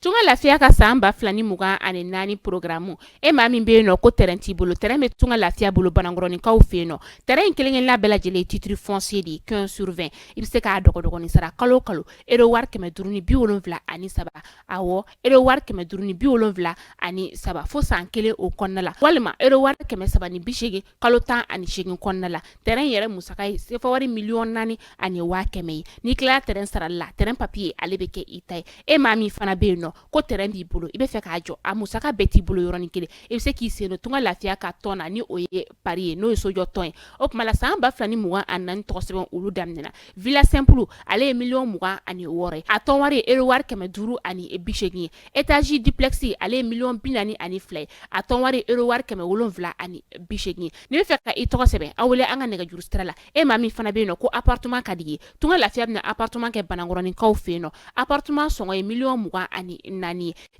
Tunga Lafiya ka san 2024 programme, e maa min bɛ yen nɔ ko terrain t'i bolo, terrain bɛ Tunga Lafiya bolo Banankɔrɔninkaw fɛ yen nɔ. Terrain in kelen-kelenna bɛɛ lajɛlen ye titre foncier de ye, 15 sur 20. I bɛ se k'a dɔgɔdɔgɔnin sara kalo o kalo euro wari 573, awɔ, euro wari 573 fo san kelen o kɔnɔna la, walima euro wari 380 kalo 18 kɔnɔna la. Terrain yɛrɛ musaka ye sefa wari 4,1 million ye. N'i tilala terrain sarali la, terrain papier ale bɛ kɛ i ta ye. E maa min fana bɛ yen nɔ ko terrain b'i bolo, i bɛ fɛ k'a jɔ, a musaka bɛɛ t'i bolo yɔrɔnin kelen, i bɛ se k'i sen don Tunga Lafiya ka tɔn na, ni o ye pari ye, n'o ye sojɔ tɔn ye. O tuma la, san 2024 tɔgɔ sɛbɛn olu daminɛna. Villa simple, ale ye 26 million ye, a tɔn wari ye euro wari 580 ye. Étage duplex, ale ye 42 million ye, a tɔn wari ye euro wari 780 ye. N'i bɛ fɛ ka i tɔgɔ sɛbɛn, aw wele an ka nɛgɛjuru sira la. E maa min fana bɛ yen nɔ ko appartement ka di ye, Tunga Lafiya bɛna appartement kɛ Banankɔrɔninkaw fɛ yen nɔ. Appartement sɔngɔ ye 24 million ye. I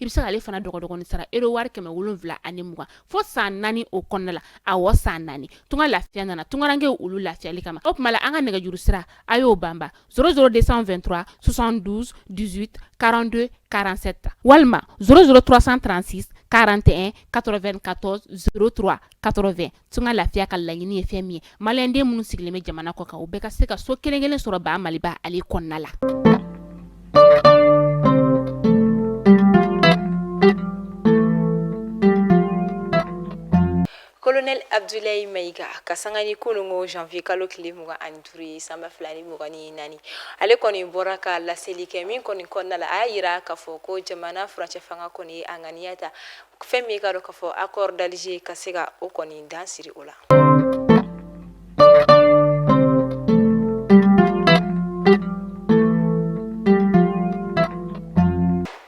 bɛ se k'ale fana dɔgɔdɔgɔnin sara euro wari 720 fo san 4 o kɔnɔna la. Awɔ, san 4. Tunga Lafiya nana tungarankew olu lafiyali kama. O tuma la, an ka nɛgɛjuru sira, a y'o banba: 00 223 72 18 42 47, walima 00 336 41 94 03 80. Tunga Lafiya ka laɲini ye fɛn min ye, maliyɛnden minnu sigilen bɛ jamana kɔ kan, o bɛɛ ka se ka so kelen kelen sɔrɔ ba Maliba ale kɔnɔna la. Colonel Abdoulaye Maïga, ka sanga ni kunungo janvier kalo tile 25 ye san 2024, ale kɔni bɔra ka laseli kɛ min kɔni kɔnɔna la, a y'a yira k'a fɔ ko jamana furancɛ fanga kɔni ye a ŋaniya ta fɛn min ka dɔn k'a fɔ accord d'Alger ka se ka o kɔni dan siri o la.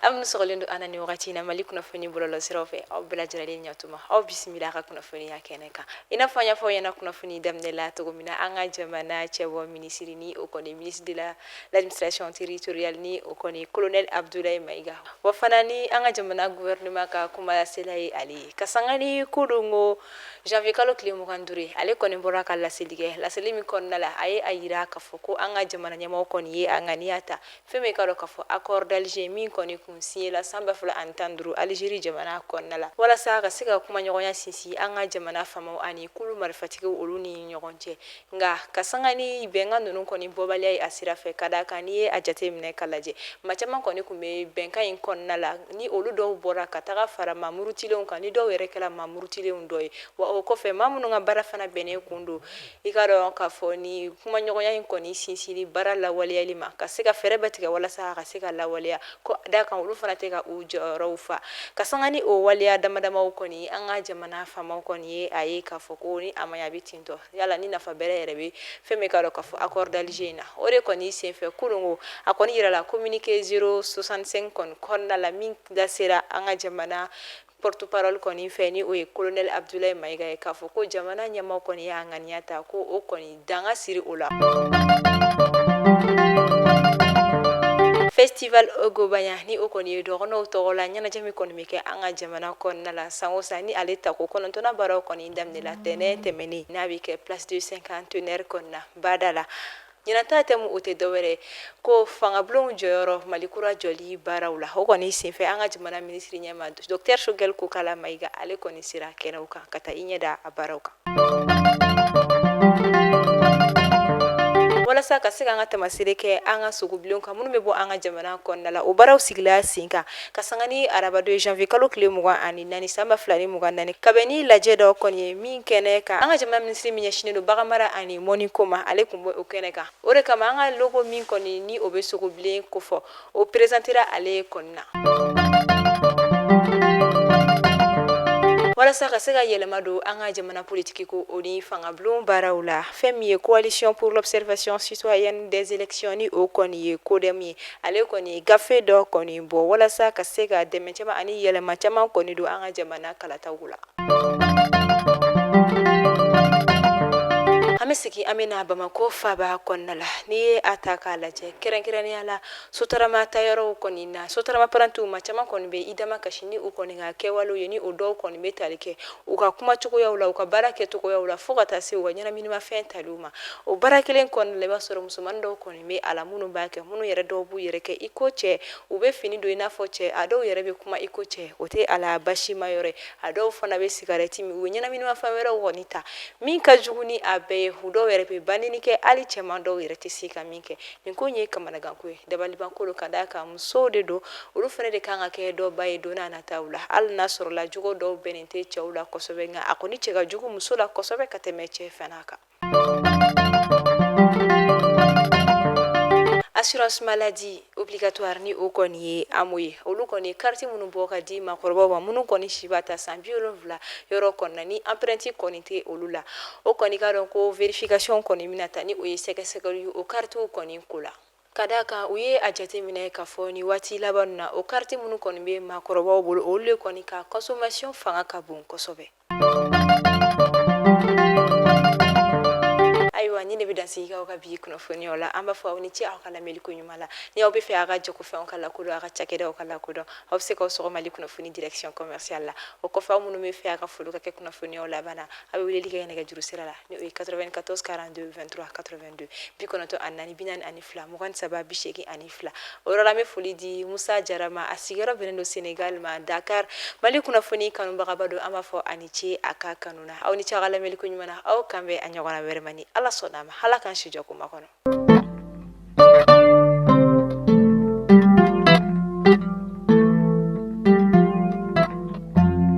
Aw minnu sɔgɔlen don an na nin wagati in na Mali kunnafoni bɔlɔlɔsiraw fɛ, aw bɛɛ lajɛlen ɲatuma, aw bisimila a ka kunnafoniya kɛnɛ kan. I n'a fɔ an y'a fɔ aw ɲɛna kunnafoni daminɛ la cogo min na, an ka jamana cɛbɔ minisiri, ni o kɔni ministre de la l'administration territoriale, ni o kɔni colonel Abdoulaye Maïga, wa fana ni an ka jamana gouvernement ka kumalasela ye ale ye, ka sanga ni kunungo janvier kalo tile 25 ye, ale kɔni bɔra ka laseli kɛ. Laseli min kɔnɔna la, a ye a yira k'a fɔ ko an ka jamana ɲɛmɔgɔ kɔni ye a ŋaniya ta fɛn min ka dɔn k'a fɔ accord d'Alger min kɔni kun signé la san 2015 Algérie jamana kɔnɔna la, walasa ka se ka kumaɲɔgɔnya sinsin an ka jamana faamaw ani kulu marifatigiw olu ni ɲɔgɔn cɛ. Nka ka sanga ni bɛnkan ninnu kɔni bɔbaliya ye a sira fɛ, ka d'a kan n'i ye a jate minɛ ka lajɛ, maa caman kɔni kun bɛ bɛnkan in kɔnɔna la, ni olu dɔw bɔra ka taga fara maa murutilenw kan, ni dɔw yɛrɛ kɛra maa murutilenw dɔ ye. Wa o kɔfɛ, maa minnu ka baara fana bɛnnen kun don i ka dɔn k'a fɔ ni kumaɲɔgɔnya in kɔni sinsinni baara lawaleyali ma, ka se ka fɛɛrɛ bɛɛ tigɛ walasa a ka se ka lawaleya, ko d'a kan olu fana tɛ ka u jɔyɔrɔw fa. Ka sanga ni o waleya damadamaw kɔni, an ka jamana faamaw kɔni ye a ye k'a fɔ ko ni a ma ɲɛ a bɛ ten tɔ, yala ni nafa bɛrɛ yɛrɛ bɛ fɛn min ka dɔn k'a fɔ accord d'Alger in na. O de kɔni senfɛ, kunungo a kɔni yirala communiqué 065 kɔni kɔnɔna la min lasera an ka jamana porte-parole kɔni fɛ, ni o ye colonel Abdoulaye Maïga ye, k'a fɔ ko jamana ɲɛmaaw kɔni y'a ŋaniya ta ko o kɔni danga siri o la. Festival Ogobanya, ni o kɔni ye dɔgɔnɔw tɔgɔ la ɲɛnajɛ min kɔni bɛ kɛ an ka jamana kɔnɔna la san o san, ni ale tako kɔnɔntɔnna baaraw kɔni daminɛla tɛnɛn tɛmɛnen, n'a bɛ kɛ place du cinquantenaire kɔnɔna bada la. Ɲinan ta thème o tɛ dɔwɛrɛ ko fangabulonw jɔyɔrɔ Mali kura jɔli baaraw la. O kɔni senfɛ, an ka jamana minisiri ɲɛmaa docteur Choguel Kokala Maïga, ale kɔni sera kɛnɛw kan ka taa i ɲɛ da a baaraw kan, walasa ka se ka an ka tamasere kɛ an ka sogobilenw kan minnu bɛ bɔ an ka jamana kɔnɔna la. O baaraw sigila sen kan ka sanga ni arabadon ye janvier kalo tile 24 san 2024, ka bɛn ni lajɛ dɔ kɔni ye min kɛnɛ kan, an ka jamana minisiri min ɲɛsinnen don baganmara ani mɔniko ma, ale tun bɛ o kɛnɛ kan. O de kama, an ka logo min kɔni ni o bɛ sogobilen kofɔ, o présentera ale kɔni na, walasa ka se ka yɛlɛma don an ka jamana politiki ko o ni fangabulon baaraw la. Fɛn min ye coalition pour l'observation citoyenne des élections, ni o kɔni ye CODEM ye, ale kɔni ye gafe dɔ kɔni bɔ walasa ka se ka dɛmɛ caman ani yɛlɛma caman kɔni don an ka jamana kalataw la. An An bɛ segin an bɛ na Bamakɔ faaba kɔnɔna la. N'i ye a ta k'a lajɛ kɛrɛnkɛrɛnnenya la sotarama tayɔrɔw kɔni na, sotarama parantiw maa caman kɔni bɛ i dama kasi ni u kɔni ka kɛwalew ye, ni o dɔw kɔni bɛ tali kɛ u ka kuma cogoyaw la, u ka baara kɛcogoyaw la, fo ka taa se u ka ɲɛnaminimafɛn taliw ma. O baara kelen kɔnɔna la, i b'a sɔrɔ musomannin dɔw kɔni bɛ a la minnu b'a kɛ, minnu yɛrɛ dɔw b'u yɛrɛ kɛ i ko cɛ, u bɛ fini don i n'a fɔ cɛ, a dɔw yɛrɛ bɛ kuma i ko cɛ, o tɛ a la basima yɔrɔ ye. A dɔw fana bɛ sigarɛti min, u bɛ ɲɛnaminimafɛn wɛrɛw kɔni ta. Min ka jugu ni a bɛɛ ye, u dɔw yɛrɛ bɛ banni kɛ, hali cɛman dɔw yɛrɛ tɛ se ka min kɛ. Nin ko in ye kamanaganko ye, dabalibanko don, ka d'a kan musow de don, olu fana de kan ka kɛ dɔ ba ye don n'a nataw la. Hali n'a sɔrɔla jogo dɔw bɛnnen tɛ cɛw la kosɛbɛ, nka a kɔni cɛ ka jugu muso la kosɛbɛ ka tɛmɛ cɛ fana kan. Assurance maladie obligatoire ni o kɔni ye AMO ye, olu kɔni kariti minnu bɔ ka di maakɔrɔbaw ma minnu kɔni si b'a ta san 70 yɔrɔ kɔnɔna, ni empreinte kɔni tɛ olu la, o kɔni k'a dɔn ko vérification kɔni bɛna ta, ni o ye sɛgɛsɛgɛli ye o karitiw kɔni ko la. Ka d'a kan u ye a jateminɛ k'a fɔ ni waati laban na, o kariti minnu kɔni bɛ maakɔrɔbaw bolo, olu de kɔni ka consommation fanga ka bon kosɛbɛ. Ayiwa, nin de bɛ dan sigi aw ka bi kunnafoniyaw la. An b'a fɔ aw ni ce aw ka lamɛnni ko ɲuman la. Ni aw bɛ fɛ aw ka jagofɛnw ka lakodɔn, aw ka cakɛdaw ka lakodɔn, aw bɛ se k'aw sɔgɔ Mali kunnafoni direction commerciale la. O kɔfɛ, aw minnu bɛ fɛ aw ka foli ka kɛ kunnafoniyaw laban na, aw bɛ weleli kɛ nɛgɛjuru sira la, ni o ye 94 42 23 82, 94 42 23 82. O yɔrɔ la, an bɛ foli di Musa Jara ma, a sigiyɔrɔ bɛnnen don Senegal ma, Dakar. Mali kunnafoni kanubagaba don, an b'a fɔ a ni ce a ka kanu na. Aw ni ce aw ka lamɛnni ko ɲuman na. Aw kan bɛn a ɲɔgɔnna wɛrɛ ma ni Ala sɔnna a ma. Ala k'an si jɔ ko makɔnɔ.